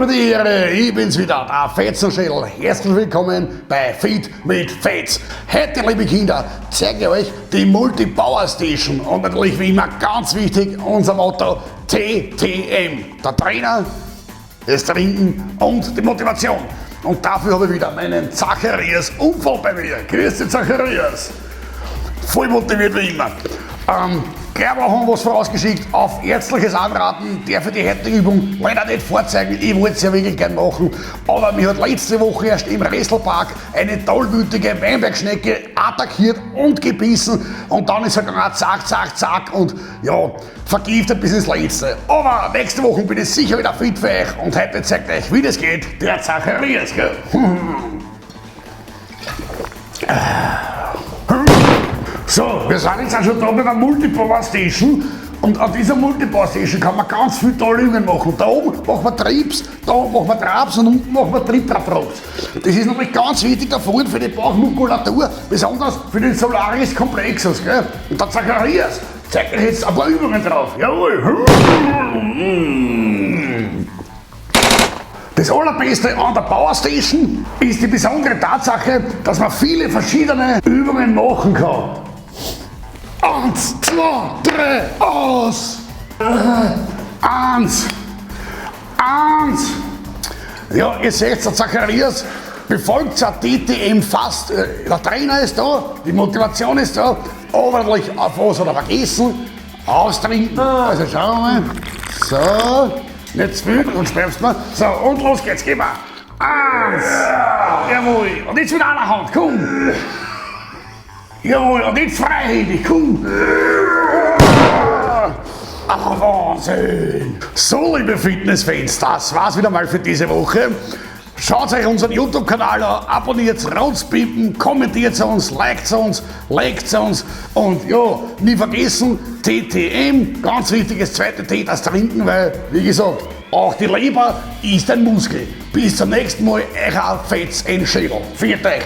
Habe die Ehre, ich bin's wieder, der Fetzenschädel. Herzlich willkommen bei Fit mit Fetz. Heute, liebe Kinder, zeige ich euch die Multipower Station und natürlich wie immer ganz wichtig unser Motto TTM. Der Trainer, das Trinken und die Motivation. Und dafür habe ich wieder meinen Zacharias Unfall bei mir. Grüß dich, Zacharias. Voll motiviert wie immer. Gleich mal haben wir was vorausgeschickt. Auf ärztliches Anraten darf ich die heutige Übung leider nicht vorzeigen. Ich wollte es ja wirklich gern machen. Aber mir hat letzte Woche erst im Resselpark eine tollwütige Weinbergschnecke attackiert und gebissen. Und dann ist er gegangen, zack, zack, zack. Und ja, vergiftet bis ins Letzte. Aber nächste Woche bin ich sicher wieder fit für euch. Und heute zeigt euch, wie das geht, der Zacharias. Gell? So, wir sind jetzt auch schon da bei der Multipower Station. Und an dieser Multipower Station kann man ganz viele tolle Übungen machen. Da oben machen wir Trips, da oben machen wir Traps und unten machen wir Trip-Trap-Traps. Das ist natürlich ganz wichtig da vorne für die Bauchmuskulatur, besonders für den Solaris Complexus. Gell? Und der Zacharias zeigt euch jetzt ein paar Übungen drauf. Jawohl. Das Allerbeste an der Power Station ist die besondere Tatsache, dass man viele verschiedene Übungen machen kann. 1, 2, 3, aus! 1, 1. Ja, ihr seht, der Zacharias befolgt zwar TTM fast. Der Trainer ist da, die Motivation ist da, aber natürlich auf was hat er vergessen? Austrinken. Also schauen wir mal. So, nicht zu viel, sonst schläfst du. So, und los geht's, geh mal. 1. Jawohl. Und jetzt mit einer Hand, komm. Jawohl, und jetzt freihändig, komm. Ach, Wahnsinn. So, liebe Fitnessfans, das war's wieder mal für diese Woche. Schaut euch unseren YouTube-Kanal an, abonniert, rauspimpen, kommentiert uns, liked uns, liked uns und ja, nie vergessen, TTM, ganz wichtig, das zweite T, das Trinken, weil, wie gesagt, auch die Leber ist ein Muskel. Bis zum nächsten Mal, euer Fetz in Schädel. Viert euch!